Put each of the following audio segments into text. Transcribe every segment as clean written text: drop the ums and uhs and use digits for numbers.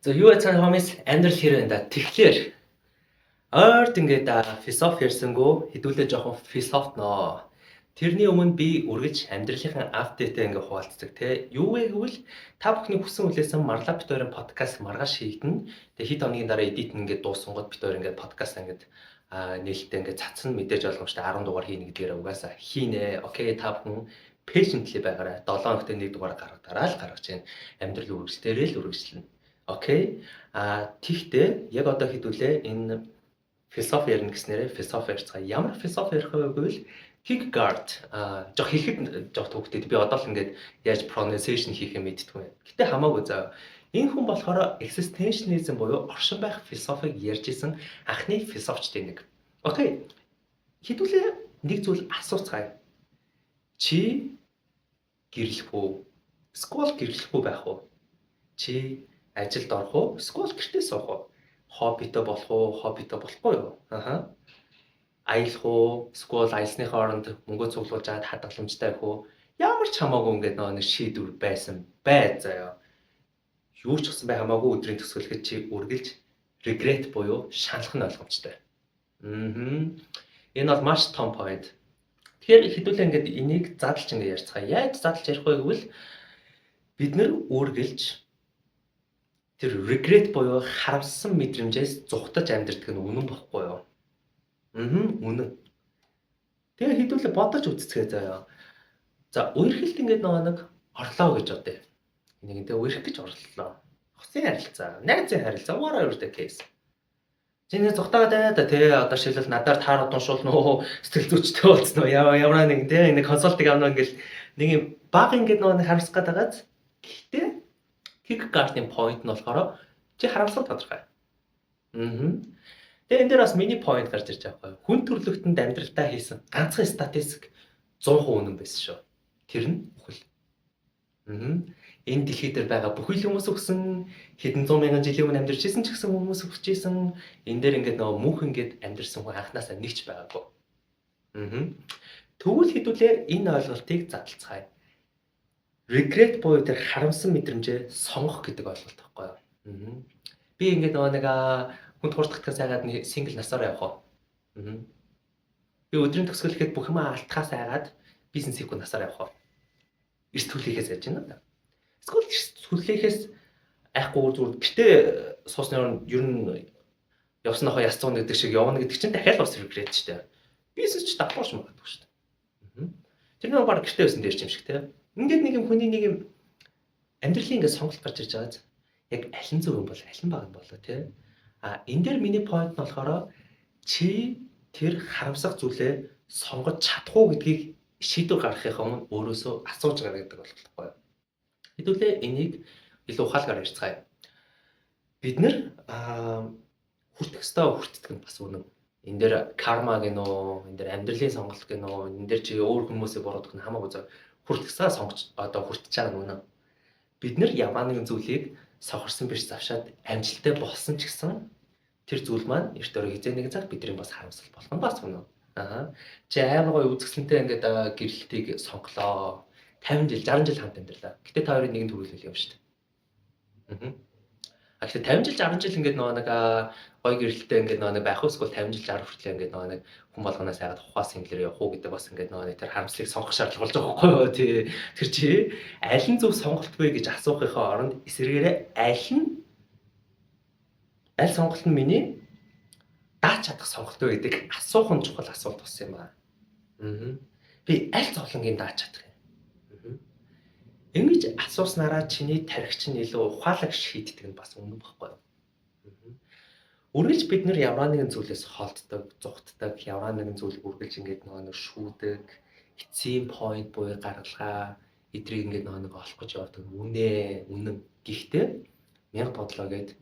За, юу яцхан homies, амьдрал хэр байна да. Тэгэхээр ойрд ингээд философи ярьсангүй, хэдүүлээ жоохон философноо. Тэрний өмнө би үргэлж амьдралынхаа update ээ ингээд хуваалцдаг, те. Юу вэ гэвэл та бүхний хүсэн хүлээсэн Марла бит хоёрын подкаст маргааш хийгдэнэ. Тэгээ хэд хоногийн дараа edit нь ингээд дуусангууд бит хоёр ингээд подкаст ингээд нээлттэй ингээд цацсан, мэдээж ойлгомжтой 10 дугаар хийнэ гэдгээр угаасаа хийнэ. Okay, та бүхэн patiently байгаарай. 7 хоногт нэг дугаар гаргадаараа л гаргаж байна. Амьдрал үргэлжлээрээ л үргэлжлэнэ. Okay. А тэгтээ яг одоо хэдүүлээ энэ философи ярина гэснээрээ философи ярьцгаа. Ямар философи ярих вэ гэвэл Kierkegaard. Жоох хэлэхэд жоох төвөгтэй. Би одоо л ингээд яаж pronunciation хийх юм мэддэггүй. Гэтэ хамаагүй заа. Энэ хүн болохоор existentialism буюу оршин байх философиг ярьж исэн анхны философчдын нэг. Okay. Хэдүүлээ нэг зүйл асууцгаая. Чи гэрлэх үү? Эсвэл гэрлэхгүй байх уу? Чи ажилд орох уу? Эсвэл гэртээ суух уу? Хоббитой болох уу? Хоббитой болохгүй юу? Аха. Аялах уу? Эсвэл аялсныхаа оронд мөнгө цуглуулж аваад хадгаламжтай байх уу? Ямар ч хамаагүй ингээд нөгөө нэг шийдвэр байсан бай заяа. Юу ч гэсэн бай хамаагүй, өдрийн төгсгөлөд чи үргэлж regret буюу шаналх нь ойлгомжтой. Энэ бол маш том point. Тэгэхээр хэдүүлээ ингээд энийг задлж ингээд ярьцгаая. Яаж задлж ярих вэ гэвэл бид нар үргэлж тэр regret буюу харамссан мэдрэмжээс зугтаж амьдардаг нь үнэн бохгүй юу? Үнэн. Тэгээ хэдүүлээ бодож үзцгээе заяа. За, үерхэлт ингээд нөгөө нэг орлоо гэж бодъё. Нэг тэгээ үерх гэж орлоо. Хосын харилцаа, найзын харилцаа, whatever the case. Чиний зугтаагаад байна да, тий, одоо шилбэл надаар таарууд уншуулна уу, сэтгэл зүйчтэй уулзна уу, ямар нэг тий нэг consulting авна ингээл нэг юм баг ингээд нөгөө нэг харамсах гээд байгааз. Гэхдээ Kierkegaard-ын point нь болохоор чи харамсал тодорхой. Тэгээ энэ дээр бас миний point гарч ирж байгаа байхгүй. Хүн төрлөختөнд амьдралдаа хийсэн ганцхан статистик 100% үнэн байсан шүү. Тэр нь үхэл. Энэ дэлхий дээр байгаа бүхэл хүмүүс үхсэн, хэдэн зуун мянган жилийн өмнө амьдарч исэн ч гэсэн хүмүүс үхэж исэн. Энэ дээр ингээд нөгөө мөнх ингээд амьдарсан хүн анханасаа нэг ч байгаагүй. Тэгвэл хэдүүлээ энэ ойлголтыг задлцгаая. Regret буюу тэр харамсан мэдрэмжээ сонгох гэдэг ойлголт байхгүй юу? Би ингээд нөгөө нэг хүнд хуурдахтаас айгаад single насаараа явах уу? Би өдрийн төгсгөл гэхэд бүх юмаа алтахаас айгаад бизнес хийхгүй насаараа явах уу? Эрс түлхээхээс яаж байна да. Эсвэл эрс түлхээхээс айхгүй зүгээр гэртээ сууснаар ер нь явсан нохоо яс цуун гэдэг шиг явна гэдэг чинь дахиад бас regret шүү дээ. Бизнес ч давхарч магадгүй шүү дээ. Тэр нэг баг гэртээ байсан дээр ч юм шиг, те. Ингээд нэг юм хүний нэг юм амьдралын ингээд сонголт гарч ирж байгаа. Яг аль нь зөв юм бол, аль нь бага юм болоо, те. А энэ дээр миний point нь болохоор чи тэр харамсах зүйлээ сонгож чадах уу гэдгийг шийдвэр гаргахынхаа өмнө өөрөөсөө асууж байгаа гэдэг болохгүй юу? Хэдүүлээ энийг илүү ухаалгаар ярьцгаая. Бид нэр хүртэх ёстой хүртдэг нь бас үнэн. Энэ дээр карма гэнэ үү, энэ дээр амьдралын сонголт гэнэ үү, энэ дээр чи өөр хүмүүсийг буруутгах нь хамаагүй зөв. Хүртэх ёстой сонгож одоо хүртэж байгаа нь үнэн. Бид нар ямар нэгэн зүйлийг сохорсон биш завшаад амжилттай болсон ч гэсэн тэр зүйл маань эрт өрөө хизээ нэгэн цаг бидний бас харамсал болох нь бас үнэн. Аа. Чи амар гоё үзэсгэлэнтэй ингээд гэрлэлтийг сонголоо. 50 жил, 60 жил хамт амьдралаа. Гэтэ та хоёрын нэгэн төрүүлэл юм шүү дээ. А гэхдээ 50 жил, 60 жил ингээд нөгөө нэг гоё гэрэлтэй ингээд нөгөө нэг байх уу, эсвэл 50 жил 60 хүртлээ ингээд нөгөө нэг хүн болгоноос айгаад ухаас single ээр явах уу гэдэг бас ингээд нөгөө нэг тэр харамслыг сонгох шаардлага болж байгаа байхгүй юу, тий. Тэр чи аль нь зөв сонголт вэ гэж асуухынхаа оронд эсрэгээрээ аль нь аль сонголт нь миний дааж чадах сонголт вэ гэдэг асуух нь чухал асуулт болсон юм аа. Би аль зовлонгийн дааж чадах юм? Ингэж асууснараа чиний тархи чинь илүү ухаалаг шийддэг нь бас үнэн баггүй юу? Үргэлж бид нар ямар нэгэн зүйлээс холддог, зугтдаг, ямар нэгэн зүйл үргэлж ингээд нөгөө нэг шүүдэг, эцсийн point буюу гаргалгаа эдрийг ингээд нөгөө нэг олох гэж явдаг. Үнэ, үнэн. Гэхдээ мянга бодлоо гэд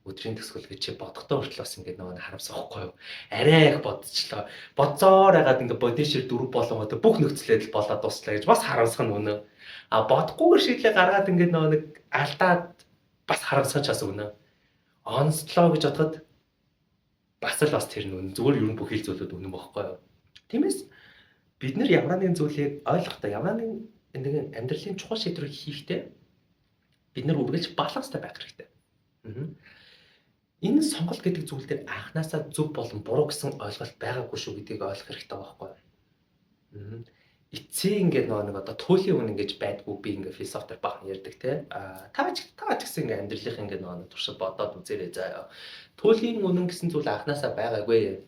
өдрийн төгсгөл гэж чи бодохдоо хүртэл бас ингээд нөгөө харамсах байхгүй юу? Арай их бодчихлоо. Бодсоор байгаад ингээд бодишэр дөрөв болонгоо бүх нөхцөлөд л болоод дуслаа гэж бас харамсах нь үнэн. А бодохгүйгээр шийдлээ гаргаад ингээд нөгөө нэг алдаад бас харамсах ч бас үнэн. Онцлоо гэж бодоход бас л бас тэр нь үнэн. Зүгээр ер нь бүх хил зүйлүүд үнэн бохгүй юу? Тиймээс бид нар ямар нэгэн зүйлийг ойлгохдоо, ямар нэгэн амьдралын чухал шийдвэрийг хийхдээ бид нар үргэлж баланстай байх хэрэгтэй. Энэ сонголт гэдэг зүйл дээр анханасаа зөв болон буруу гэсэн ойлголт байгаагүй шүү гэдгийг ойлгох хэрэгтэй байхгүй юу? Эцсийн ингээд нөгөө нэг одоо туйлын үнэн гэж байдгүй, би ингээд философиор бахан ярьдаг те. А та ч гэсэн ингээд амьдралынх ингээд нөгөө туршид бодоод үзээрэй заяа. Туйлын үнэн гэсэн зүйл анханасаа байгаагүй.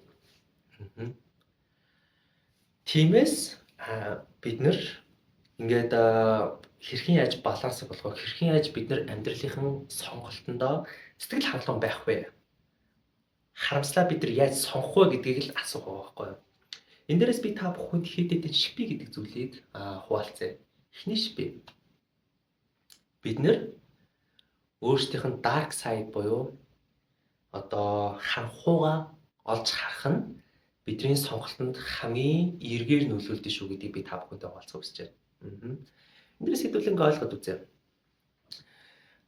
Тиймээс бид нар ингээд хэрхэн яаж баланс болгох, хэрхэн яаж бид нар амьдралынхан сонголтондоо сэтгэл хангалуун байх вэ? Харамслаа бид нар яаж сонгох вэ гэдгийг л асуух байгаа байхгүй юу? Энэ дээрээс би та бүхэнд хэд хэдэн шипи гэдэг зүйлийг хуваалцъя. Эхний шипи. Бид нэр өөрсдийнх нь dark side буюу одоо харанхууга олж харах нь бидний сонголтонд хамгийн эргээр нөлөөлдөг шүү гэдгийг би та бүхэнтэй хуваалцах хүсэж байна. Энэ дээрээс хэдүүлэнгээ ойлгоод үзье.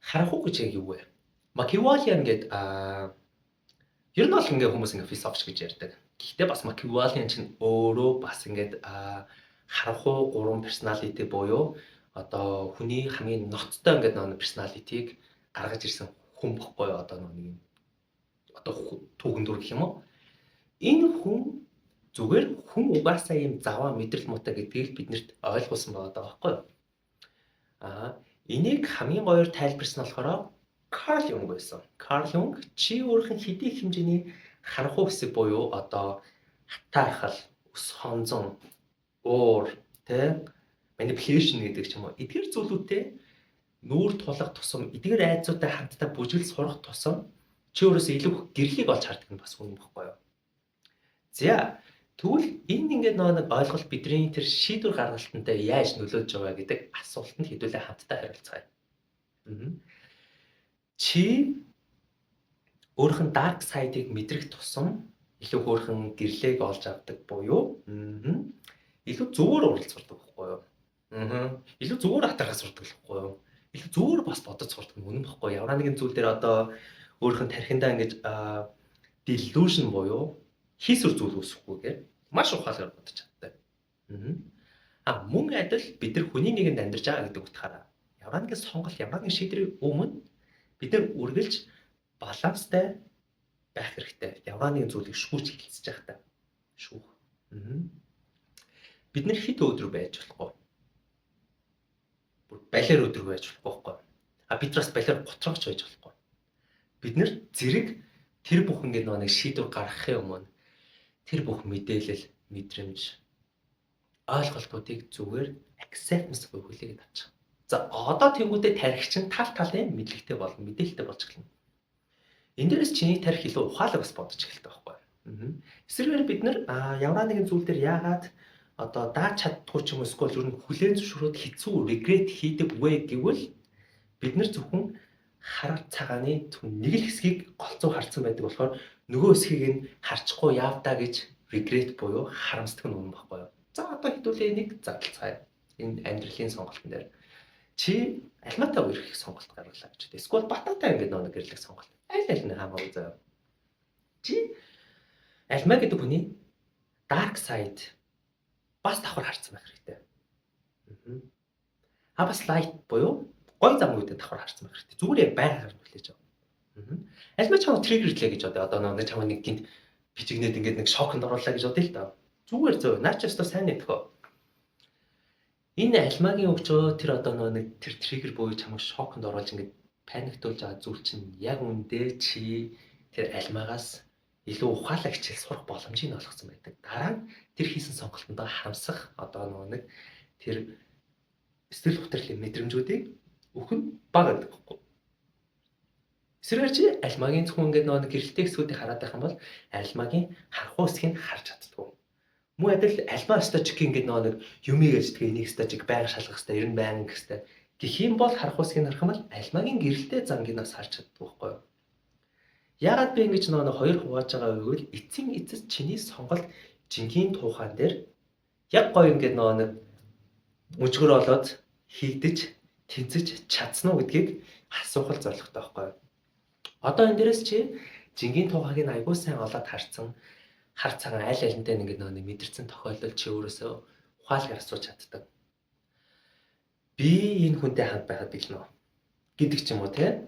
Харанхуй гэж яг юу вэ? Machiavellian гэдэг ер нь бол ингээ хүмүүс ингээ философч гэж ярьдаг. Гэхдээ бас Machiavellian чинь өөрөө бас ингээд харанхуй гурван personality буюу одоо хүний хамгийн ноцтой ингээд нэг personality-г гаргаж ирсэн хүн бохгүй юу, одоо нэг одоо түүхэн дүр гэх юм уу? Энэ хүн зүгээр хүн угаасаа ийм заваа мэдрэл муутай гэдгийг биднэрт ойлгуулсан байгаа даа байхгүй юу? Энийг хамгийн гоёор тайлбарсан болохоор Карл Юнг байсан. Карл Юнг чи өөрийнх нь хэдий хэмжээний харанхуй хэсэг буюу одоо хатаархал, өс хонзон, уур, тэ, manipulation гэдэг ч юм уу. Эдгээр зүйлүүдтэй нүүр тулах тусам, эдгээр айдсуудтай хамтдаа бүжгэл сурах тусам чи өөрөөсөө илүү гэрлийг олж хардаг нь бас үнэн бохгүй юу? За, тэгвэл энэ ингээд нөгөө нэг ойлголт бидний тэр шийдвэр гаргалтантай яаж нөлөөлж байгаа гэдэг асуултанд хэдүүлээ хамтдаа хариулцгаая. Чи өөрийнх нь dark side-ыг мэдрэх тусам илүү хөөрхөн гэрлээг олж авдаг буюу илүү зөвөр уулздаг байхгүй юу? Илүү зөвөр атархаж сурдаг л байхгүй юу? Илүү зөвөр бас бодож сурдаг нь үнэн бохгүй юу? Ямар нэгэн зүйл дээр одоо өөрийнх нь тархиндаа ингэж delusion буюу хийсвэр зүйл үүсэхгүйгээр маш ухаалгаар бодож чаддаг. Мөн адил бид нар хүний нэгэнд амьдарч байгаа гэдэг утгаараа ямар нэгэн сонголт, ямар нэгэн шийдвэрийн өмнө бид нар үргэлж баланстай байх хэрэгтэй. Ямар нэгэн зүйлийг шүүж хэлцэж байхдаа. Шүүх. Бид нар хит өдрөг байж болохгүй. Бүр балиар өдрөг байж болохгүй байхгүй. Бид нар бас балиар готрогч байж болохгүй. Бид нар зэрэг тэр бүх ингээд нэг шийдвэр гаргахын өмнө тэр бүх мэдээлэл, мэдрэмж, ойлголтуудыг зүгээр acceptance буюу хүлээгээд авчих. За, одоо тэнгуүдээ тархи чинь тал талын мэдлэгтэй болно, мэдээлэлтэй болж эхэлнэ. Энэ дээрээс чиний тархи илүү ухаалаг бас бодож эхэлдэг байхгүй юу? Эсвэргээр бид нар ямар нэгэн зүйл дээр яагаад одоо дааж чаддгүй ч юм уу, эсвэл ер нь хүлээн зөвшөөрөөд хэцүү regret хийдэг вэ гэвэл бид нар зөвхөн хар цагааны зөвхөн нэг л хэсгийг голцоо харцсан байдаг болохоор нөгөө хэсгийг нь харчихгүй яавдаа гэж regret буюу харамсдаг нь үнэн баггүй юу? За, одоо хэдүүлээ энийг задлцгаая. Энэ амьдралын сонголтын дээр чи алмаатай үерхэх сонголт гаргалаа гэж үү. Эсвэл бататай ингээд нэг гэрлэх сонголт. Аль аль нь хамаагүй заяа. Чи алмаа гэдэг хүний dark side бас давхар харцсан байх хэрэгтэй. Бас light буюу гой замгуудыг давхар харцсан байх хэрэгтэй. Зүгээр яг байгаагаар нь хүлээж ав. Альмаа чамайг trigger лээ гэж бодъё. Одоо нэг чамайг нэг гинт бичигнээд ингээд нэг шоконд оруулаа гэж бодъё л доо. Зүгээр зөв. Наа ч өстө сайн нэгдэхөө. Энэ альмагийн өгчөө тэр одоо нэг тэр trigger буюу чамайг шоконд оруулж ингээд panic туулж байгаа зүйл чинь яг үндэ чи тэр альмаагаас илүү ухаалаг хичээл сурах боломжийг олгосон байдаг. Дараа нь тэр хийсэн сонголтондоо харамсах одоо нөгөө нэг тэр сэтгэл хөдлөлийн мэдрэмжүүдийг өгөх нь бага гэдэг байхгүй. Эсвэргээр чи альмагийн зөвхөн ингээд нөгөө нэг гэрэлтэй хэсгүүдийг хараад байх юм бол альмагийн харанхуй хэсгийг харж чаддгүй. Мөн адил альмаа өстой чиг ингээд нөгөө нэг юмыг аждаг, энийг өстой чиг байнга шалгах өстой, ер нь байнга гэх өстой. Гэх юм бол харанхуй хэсгийг харах юм бол альмагийн гэрэлтэй зангийг бас харж чаддгүй байхгүй юу? Яагаад би ингэж нөгөө хоёр хувааж байгаа вэ гэвэл эцсийн эцэс чиний сонголт жингийн туухаан дээр яг гоё ингээд нөгөө нэг мөчгөр олоод хийгдэж тэнцэж чадсан уу гэдгийг асуух л зорилготой байхгүй юу? Одоо энэ дээрээс чи жингийн туухайг нь айгуу сайн олоод харцсан, хар цагаан аль алинтай ингээд нөгөө мэдэрсэн тохиолдолд чи өөрөөсөө ухаалгаар асууж чаддаг. Би энэ хүнтэй хамт байхад бэлэн үү гэдэг ч юм уу те.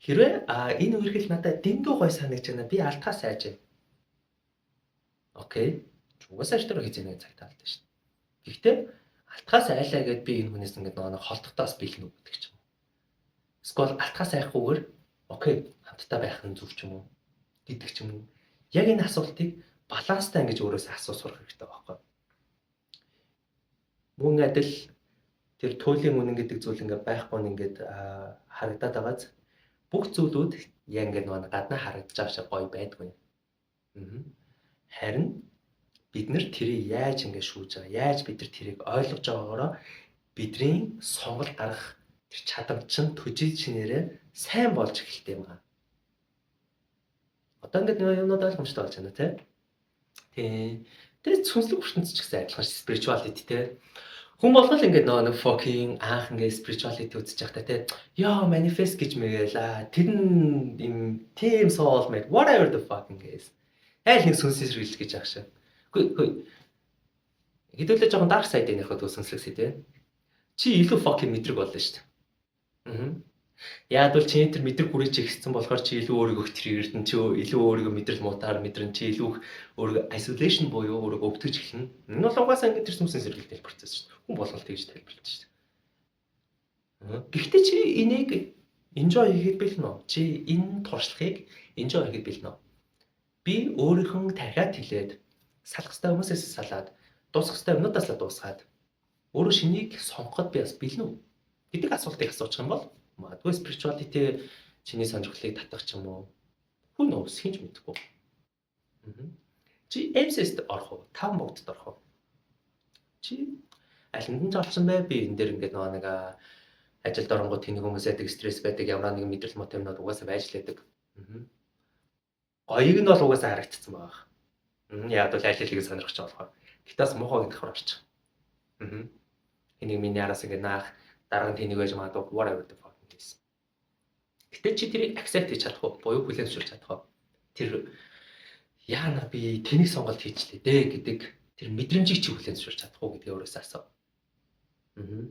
Хэрвээ энэ үерхэл надад дэндүү гоё санагдаж байна. Би алтахаас айж байна. Okay. Угаасаа тэр хэзээ нэг цагт алдсан шүү дээ. Гэхдээ алтахаас айлаа гэд би энэ хүнээс ингээд нөгөө холдохдоос бэлнэ үү гэдэг ч юм уу. Эсвэл алтахаас айхгүйгээр okay, хамтдаа байх нь зөв ч юм уу гэдэг ч юм уу. Яг энэ асуултыг баланстай ингэж өөрөөсөө асуу сурах хэрэгтэй байхгүй. Мөн адил тэр туйлын үнэн гэдэг зүйл ингээд байхгүй нь ингээд харагдаад байгааз бүх зүйлүүд яг ингээд нөгөө гаднаа харагдаж байгаа шиг гоё байдгүй. Харин бид нар тэрийг яаж ингээд шүүж байгаа, яаж бид нар тэрийг ойлгож байгаагаараа бидний сонголт гаргах тэр чадамж чинь төжий чинээрээ сайн болж эхэлдэг юм аа. Одоо ингээд нөгөө юмнууд ойлгомжтой болж байна, тий? Тий. Тэр сүнслэг ертөнц ч гэсэн адилхан spirituality, тий. Хүн болгол ингээд нөгөө нэг fucking анх ингээд spirituality үзэж байхдаа, тий. Яа, manifest гэж мэгээл тэр нь юм team soul mate, whatever the fucking is. Айл нэг сүнс сэргэлж гэж аах шиг. Үгүй, хэдүүлээ жоохон dark side-ийг ярих бол сүнслэг сэдв. Чи илүү fucking мэдрэг болно шүү дээ. Аа. Яг бол чиний тэр мэдрэг хүрээж ихсэн болохоор чи илүү өөрийгөө trigger дэн, чи илүү өөрийгөө мэдрэл муутаар мэдрэн, чи илүү өөрийгөө isolation буюу өөрийгөө өвтгөж эхэлнэ. Энэ бол угаасаа ингээд тэр сүнсэн сэргэлтэл процесс шүү дээ. Хүн болгол тэгж тайлбарлаж шүү дээ. Гэхдээ чи энийг enjoy хийхэд бэлэн үү? Чи энэ туршлагыг enjoy хийхэд бэлэн үү? Би өөрийнхөө тархиад хэлээд, салах ёстой хүмүүсээс салаад, дуусгах ёстой юмнуудаас л дуусгаад өөрөө шинийг сонгоход би бас бэлэн үү гэдэг асуултыг асуучих юм бол магадгүй spirituality чиний сонирхлыг татах ч юм уу. Who knows, хэн ч мэдэхгүй. Чи MCS-д орох уу? 5 богдод орох уу? Чи алинд нь орсон бай? Би энэ дээр ингээд нөгөө нэг ажилд оронгууд тэнийг хүмүүс байдаг, стресс байдаг, ямар нэгэн мэдрэл мот юмнууд угаасаа байж л байдаг. Гоёг нь бол угаасаа харагдцсан байгаа. Яг бол аль алийг сонирхож байгаа болохоор. Гэтэ бас муухай гэдэг давхар орчих. Энийг миний араас ингээд наах, дараа нь тэнийг байж магадгүй, whatever the fuck is. Гэтэ чи тэрийг accept хийж чадах уу? Буюу хүлээн зөвшөөрч чадах уу? Тэр яана би тэнийг сонголт хийчлээ дээ гэдэг тэр мэдрэмжийг чи хүлээн зөвшөөрч чадах уу гэдгээ өөрөөсөө асуу. Аа.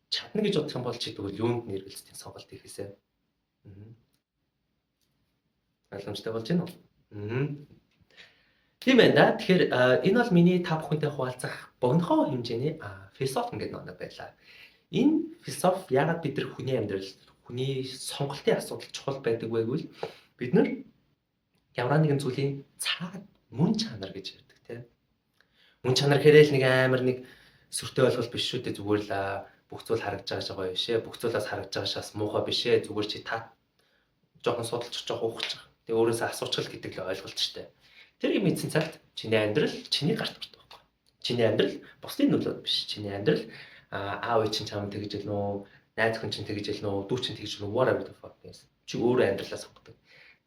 Чадна гэж бодох юм бол чи тэгвэл юунд нэргэлздэг сонголт хийхээсэ. Аа. Ойлгомжтой болж байна уу? Аа. Тийм байна да. Тэгэхээр энэ бол миний та бүхэнтэй хуваалцах богинохоо хэмжээний философи ингээд нэг байлаа. Энэ философи яагаад бид нар хүний амьдрал, хүний сонголтын асуудал чухал байдаг вэ гэвэл бид нар ямар нэгэн зүйлийн цаад мөн чанар гэж ярьдаг, тийм. Мөн чанар гэхээр л нэг амар нэг сүртэй ойлголт биш шүү дээ, зүгээр л бүх зүйл харагдаж байгаа шиг гоё биш ээ. Бүх зүйлээс харагдаж байгаа шаас муухай биш ээ. Зүгээр чи та жоохон судалчих, жоохон ухчих. Тэгээ өөрөөсөө асуучих л гэдэг л ойлголт шүү дээ. Тэр юм эзэн цагт чиний амьдрал чиний гарт ордог байхгүй. Чиний амьдрал бусдын нөлөөд биш. Чиний амьдрал аав чинь чам тэгж л нөө, найз хүн чинь тэгж л нөө, дүү чинь тэгж л нөө, whatever the fuck is. Чи өөрөө амьдралаа сонгодог.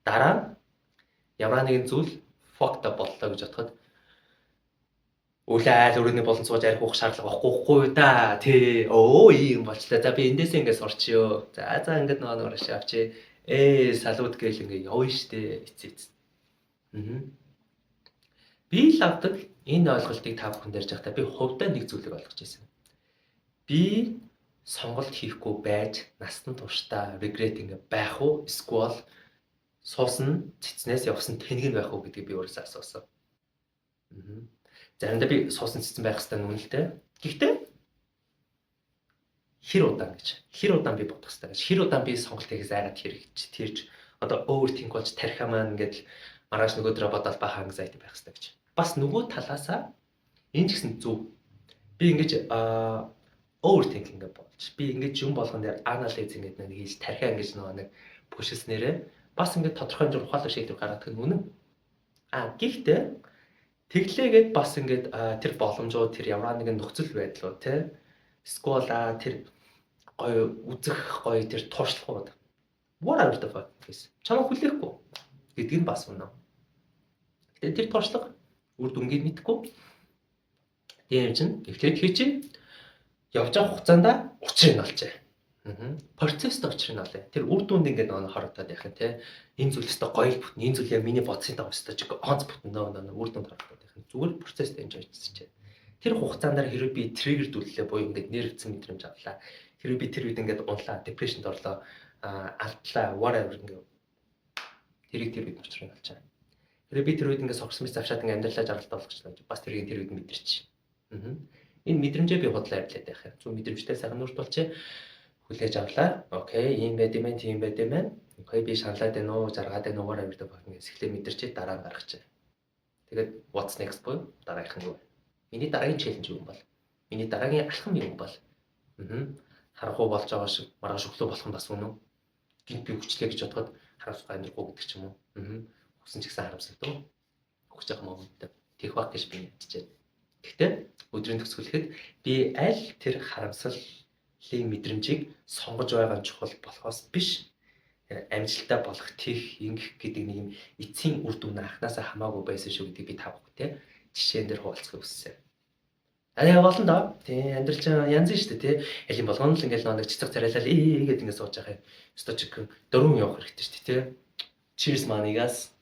Дараа нь ямар нэгэн зүйл fucked up боллоо гэж бодоход үлээ айл өрөөний болон сууж арх уух шаардлага байхгүй да. Тий. Өө, ийм болчлаа. За, би эндээсээ ингээд сурчиё. За за, ингээд нөгөө нэг авчи. Салют гээл ингээд явна штэ. Эц эц. Аа. Би л авдаг энэ ойлголтыг та бүхэн дэрж байхдаа би хувьдаа нэг зүйлийг ойлгож байсан. Би сонголт хийхгүй байж насан туршдаа regret ингээ байх уу? Эсвэл суусан цэцнээс явсан тэнэг нь байх уу гэдгийг би өөрөөсөө асуусан. Аа. Заримдаа би суусан цэцэн байх хэрэгтэй нүн л дээ. Гэхдээ хэр удаан гэж, хэр удаан би бодох хэрэгтэй гэж, хэр удаан би сонголт хийхээс айгаад хэрэгж тэрж одоо overthink болж тархиа маань ингээд маргааш нөгөөдрөө бодоод баха anxiety байх хэрэгтэй гэж. Бас нөгөө талаасаа энэ ч гэсэн зөв. Би ингэж overthink ингээд болж, би ингэж юм болгон дээр анализ ингээд нэг хийж, тархиа ингэж нөгөө нэг push лснээрээ бас ингээд тодорхой хэмжээгээр ухаалаг шийдвэр гаргадаг нь үнэн. А гэхдээ тэглээгээд бас ингээд тэр боломжууд, тэр ямар нэгэн нөхцөл байдлууд, те, эсвэл тэр гоё үзэх, гоё тэр туршлагууд, whatever the fuck is, чамайг хүлээхгүй гэдг нь бас үнэн. Гэтэ тэр туршлага үр дүнгийг мэдэхгүй. Тийм чинь эхлээд хий чи явж байгаа хугацаанд учрыг нь олжээ. Аа. Процесст учрыг нь олъё. Тэр үр дүнд ингээд нөгөө хорогдоод явах юм, те. Энэ зүйл өстой гоё л бүтнэ. Энэ зүйл яг миний бодсон дагуу өстой чиг онц бүтнэ, нөө үр дүнд хорогдоод явах юм. Зүгээр процесст enjoy хийчихэ. Тэр хугацаанд хэрвээ би trigger дүүллээ буюу ингээд нервцэн мэдрэмж авлаа. Хэрвээ би тэр үед ингээд унлаа, depression д орлоо. Алдлаа, whatever, ингээ тэрийг тэр үед учрыг олж байгаа. Тэгэхээр би тэр үед ингээ согсон мэт завшаад ингээ амьдралаа жаргалтай болгочлаа гэж бас тэрийг тэр үед мэдэрч. Энэ мэдрэмжээ би худлаа ярьлаад байх юм. Зөв мэдрэмжтэй сайхан нүрт болчих. Хүлээж авлаа. Okay, ийм байд юм байна, тийм байд юм байна. Okay, би шаналаад байна уу, жаргаад байна уу, whatever гэдэг баг ингээ сэхлээ мэдэрчээ, дараа нь гаргачих. Тэгээд what's next буюу дараагийнх нь юу вэ? Миний дараагийн challenge юу юм бол? Миний дараагийн алхам юу юм бол? Харанхуй болж байгаа шиг маргааш өглөө болох нь бас үнэн үү? Гинт би хүчлээ гэж бодоход харамсахгүй амьдрахгүй гэдэг ч юм уу. Хүсэн ч гэсэн харамсагдав. Өгч байгаа моменттой. Тех баг гэж би ядчихэд. Гэхдээ өдрийн төгсгөлөхэд би аль тэр харамслалын мэдрэмжийг сонгож байгаа нь чухал болохоос биш, амжилттай болох, тех, ингэх гэдэг нэг юм эцсийн үр дүн анханасаа хамаагүй байсан шүү гэдгийг би та бүхэнтэй жишээн дээр хуваалцахыг хүссэн. Аа, яа болно доо. Тий, амьдрал чинь янз шүү дээ, тий. Алийн болгоно л ингээл нэг цэцэг царайлал ээ гэдэг ингээд сууж байгаа юм. Өстой чихэн дөрвөн явах хэрэгтэй шүү дээ, тий. Cheers, my niggas.